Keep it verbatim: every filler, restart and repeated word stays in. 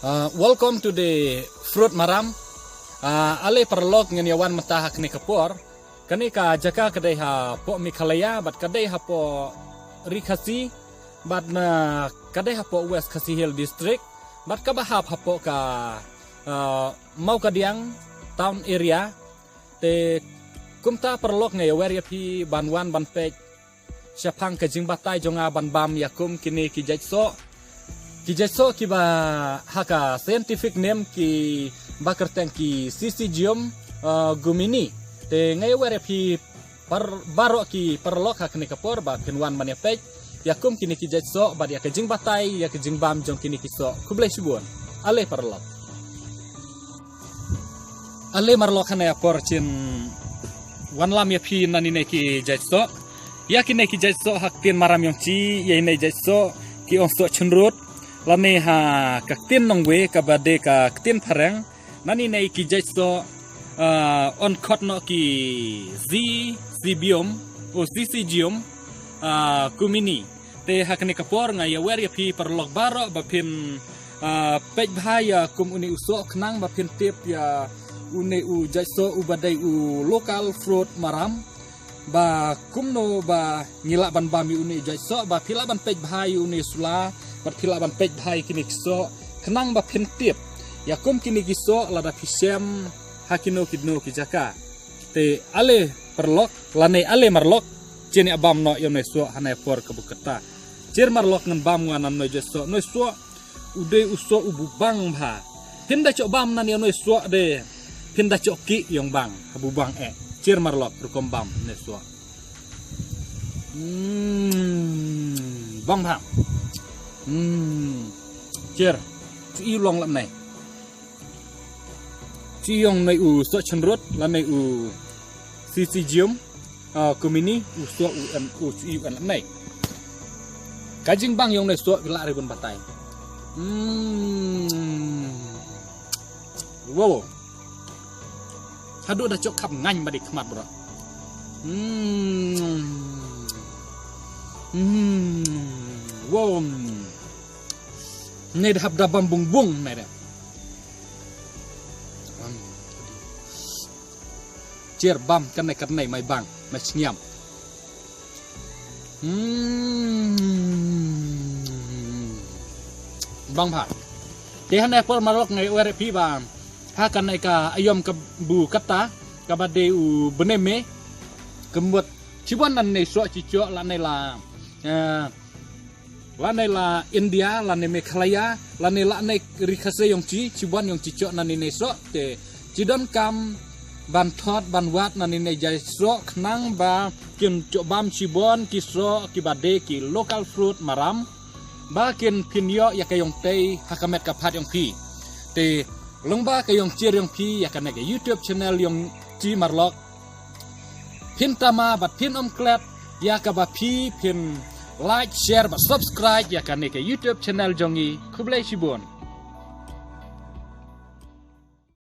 Uh, welcome to the fruit maram. Uh, ale paralok, ngan ïa wan mynta ha kane ka por. Kane ka jaka ka dei hapoh Meghalaya bad ka dei hapoh Ri Khasi bad na ka dei hapoh West Khasi Hills District bad kaba hap hapoh ka, uh, Mawkadiang town area. Te kumta paralok, nga ïa wer ïa phi ban wan ban peit shaphang ka jingbatai jong nga ban bam ïa kum kine ki jait soh. Ki jait soh kiba ha ka scientific name kiba kyrteng ki Syzygium, uh, gumini. Te nga ïa wer ïa phi par-, baroh ki paralok ha kane ka por ba phin wan ban ïa peit ïa kum kine ki jait soh bad ïa ka jingbatai ïa ka jingbam jong kine ki soh. Khublei shibun. Ale paralok. Ale marlok, ha kane ka por shin wanlam ïa phi nangne ki jait soh. Ïa kine ki jait soh ha ktien maram yong chi, ïa ine jait soh ki ong soh chynrut. Lane ha ka ktien nongwei kaba dei ka ktien phareng, nangne ki jait soh, ah, ong khot noh ki Syzygium, o Syzygium, ah, gumini. Te ha kane ka por nga ïa wer ïa phi paralok baroh ba phin, ah, peit bha ïa kum une u soh khnang ba phin tip ïa une u jait soh uba dei u local fruit maram. Ba kumno ba ngi lah ban bam ïa une u jait soh, ba phi lah ban peit bha ïa une u sula, ba phi lah ban peit bha ïa kine ki soh khnang ba phin tip ïa kum kine ki soh lada phi shem ha kino kino ki jaka. Te ale paralok, lane ale marlok, shin ïa bam noh ïa une u soh ha kane ka por kaba kata. Shin marlok, ngan bam nga nangne u jait soh, une u soh u dei u soh uba bang bha. Phin da shoh bam nangne une u soh de, phin da shoh kih ïong bang habu bang eh. Shin marlok, rukom bam une u soh. Hmm, bang bha. Hmm, shin. Shu ïoh long lane. Shu ïoh long une u soh chynrut lane u Syzygium, ah, gumini, u soh u en, u shu ïoh long lane. Ka jingbang ïong une u soh ki lah re ban batai. Hmm. Wow. Haduh da shoh khap ngaiñ ba dei khmat bro. Hmm. Hmm. Wow. Une da hap da bam bung bung une da. Shin bam kane kane mai bang, mai shngiam. Hmm. Bang bha. Te ha kane ka por marlok nga ïa wer ïa phi ba ha kane ka aïom kabu kata kaba dei u bnai May. Ka mut shibun nangne soh shi shoh lane la, eh, lane la India, lane Meghalaya, lane lane Ri Khasi yong chi, shibun yong chi shoh nangne soh, te chi donkam ban thot ban wad nangne jait soh khnang ba kin shoh bam shibun ki soh kiba dei ki local fruit maram, ba kin pynïoh ïa ka ïong tei ha ka met ka phad yong phi. Te long ba ka ïong cheer yong phi ïa kane ka YouTube channel yong chi marlok. Phin tama bad phin ym klet ïa kaba phi phin like, share bad subscribe ïa kane ka YouTube channel jong ngi. Khublei shibun.